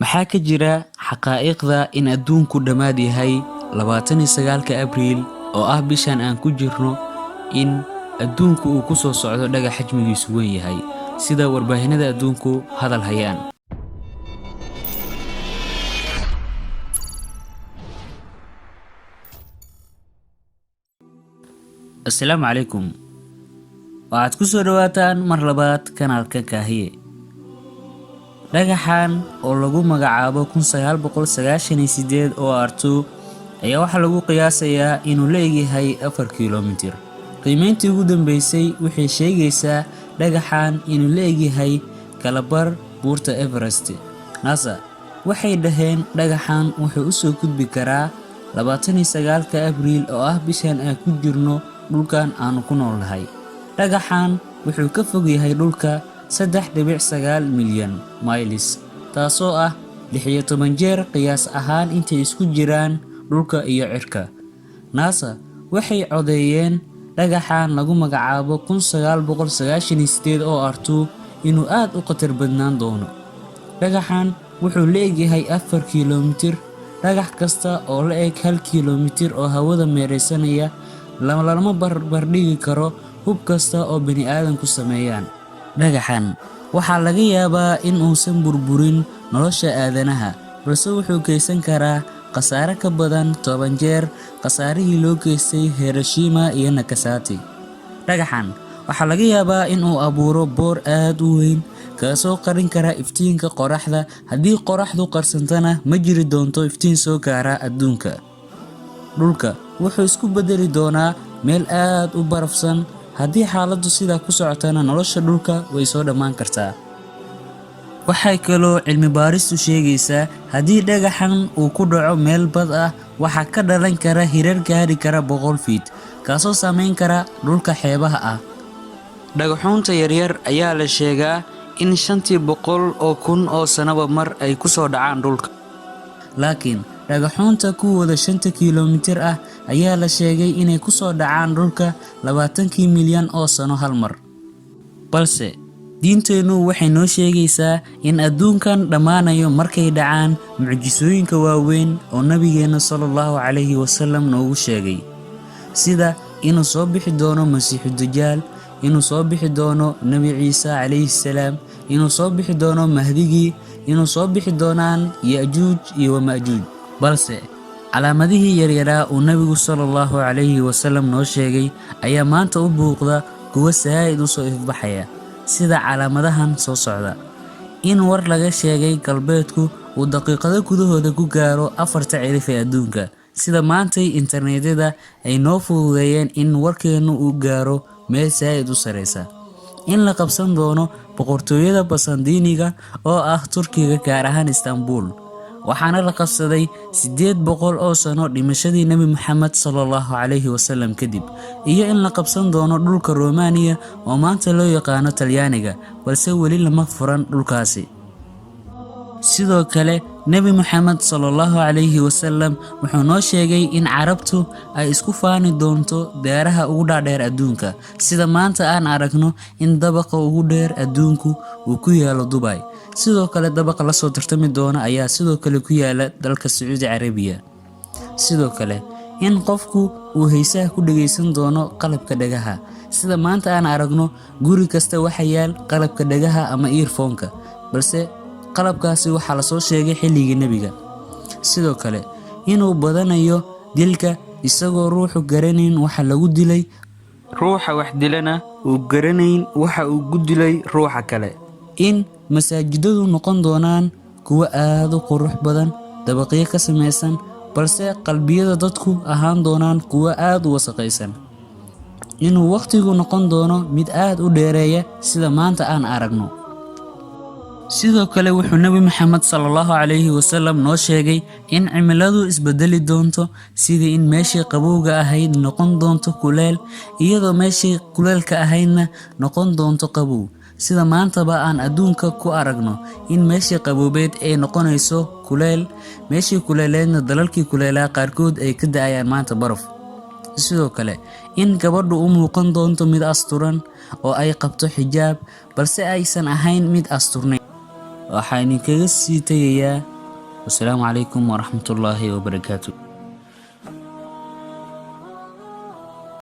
Maxaa ka jira xaqiiqda in adduunku dhammaad yahay 29-ka Abriil oo ah bishan aan ku jirno, in adduunku uu ku soo socdo dhagax xajmigiisu weyn yahay, sida warbaahinada adduunku hadal hayaan? Assalaamu calaykum. Waxaad ku soo dhawaataan mar labaad kanaalka Kaahiye. Dhagaxan oo lagu magacaabo 1998 OR2 ayaa waxaa lagu qiyaasayaa inuu la egyahay 4 kiiloomitir. Qiimeyntii ugu dambeysay waxay sheegaysaa dhagaxan inuu la egyahay kalabar buurta Everest. NASA waxay dhaheen dhagaxan wuxuu u soo gudbi karaa 29-ka Abriil oo ah bishan aan ku jirno dhulkan aanu ku noolnahay. Dhagaxan wuxuu ka fog yahay dhulka 3.9 milyan miles, taasoo ah 16 jeer qiyaas ahaan intay isku jiraan dhulka iyo cirka. NASA waxay codeeyeen dhagaxan lagu magacaabo 1998 OR2 inuu aad u khatar badnaan doono. Dhagaxan wuxuu la egyahay 4 kiiloomitir. Dhagax kasta oo la eg 1 kiiloomitir oo hawada meereysanaya lama barbardhigi karo hub kasta oo bini'aadamku sameeyaan. Dhagaxan waxaa laga yaabaa in uusan burburin nolosha aadanaha, balse wuxuu geysan karaa khasaare ka badan 10 jeer khasaarihii loo geystay Hiroshima iyo Nagasaki. Dhagaxan waxaa laga yaabaa in uu abuuro boor aad u weyn, kaasoo qarin kara iftiinka qoraxda. Haddii qoraxdu qarsantana, ma jiri doonto iftiin soo gaara adduunka. Dhulka wuxuu isku beddeli doonaa meel aad u barafsan. Haddii xaaladdu sidaa ku socotana, nolosha dhulka way soo dhammaan kartaa. Waxay kaloo cilmi baaristu sheegaysaa haddii dhagaxan uu ku dhaco meel bad ah, waxaa ka dhalan kara hirar gaari kara 100 feet, kaasoo saameyn kara dhulka xeebaha ah. Dhagaxuunta yaryar ayaa la sheegaa in 1,500,000 oo sanaba mar ay ku soo dhacaan dhulka. Laakiin dhagaxuunta kuwooda 5-ta kiiloomitir ah ayaa la sheegay inay ku soo dhacaan dhulka 20-kii milyan oo sano hal mar. Balse diinteennu waxay noo sheegaysaa in adduunkan dhammaanayo markay dhacaan mucjisooyinka waaweyn oo Nabigeenna sallallahu calayhi wasallam noogu sheegay, sida inuu soo bixi doono Masiixu Dajaal, inuu soo bixi doono Nebi Ciise calayhi salaam, inuu soo bixi doono Mahdigii, inuu soo bixi doonaan Ya'juuj iyo Wama'juuj. Balse calaamadihii yaryaraa uu Nebigu sallallahu calayhi wasallam noo sheegay ayaa maanta u buuqda kuwo saa'id u soo ifbaxaya, sida calaamadahan soo socda: in war laga sheegay galbeedku uu daqiiqado gudahooda ku gaaro afarta cirif ee adduunka, sida maantay internetyada ay noo fududeeyeen in warkeennu uu gaaro meel saa'id u sareysa; in la qabsan doono boqortooyada Basandiiniga oo ah Turkiga, gaar ahaan Istanbul, waxaana la qabsaday 800 oo sano dhimashadii Nebi Maxamed sallallahu calayhi wasallam kadib; iyo in la qabsan doono dhulka Romania oo maanta loo yaqaano Talyaaniga, balse weli lama furan dhulkaasi. Sidoo kale, Nebi Maxamed sallallahu calayhi wasallam wuxuu noo sheegay in Carabtu ay isku faani doonto daaraha ugu dhaadheer adduunka, sida maanta aan aragno in dabaqa ugu dheer adduunku uu ku yaalo Dubai. Sidoo kale, dabaqa la soo tartami doona ayaa sidoo kale ku yaala dalka Sacuudi Carabiya. Sidoo kale, in qofku uu heesaha ku dhageysan doono qalabka dhagaha, sida maanta aan aragno guri kasta waxa yaal qalabka dhagaha ama earphone-ka, balse qalabkaasi waxaa lasoo sheegay xilligii Nebiga. Sidoo kale, inuu badanayo dilka, isagoo ruuxu garanayn waxa lagu dilay, ruuxa wax dilana uu garanayn waxa uu ku dilay ruuxa kale; in masaajidadu noqon doonaan kuwo aad u qurux badan, dabaqyo ka samaysan, balse qalbiyada dadku ahaan doonaan kuwo aad u wasaqaysan; inuu waqtigu noqon doono mid aad u dheereeya, sida maanta aan aragno. Sidoo kale, wuxuu Nebi Maxamed sallallahu calayhi wasallam noo sheegay in cimiladu isbedeli doonto, sidii in meeshii qabowga ahayd noqon doonto kuleel, iyadoo meeshii kuleelka ahaydna noqon doonto qabow, sida maantaba aan adduunka ku aragno in meeshii qaboobeed ay noqonayso kuleel, meeshii kuleeleedna dalalkii kuleelaa qaarkood ay ka da'ayaan maanta baraf. Sidoo kale, in gabadhu u muuqan doonto mid asturan oo ay qabto xijaab, balse aysan ahayn mid asturnayn. Waxaa idinkaga sii tegayaa, wasalaamu calaykum waraxmatullaahi wabarakaatu.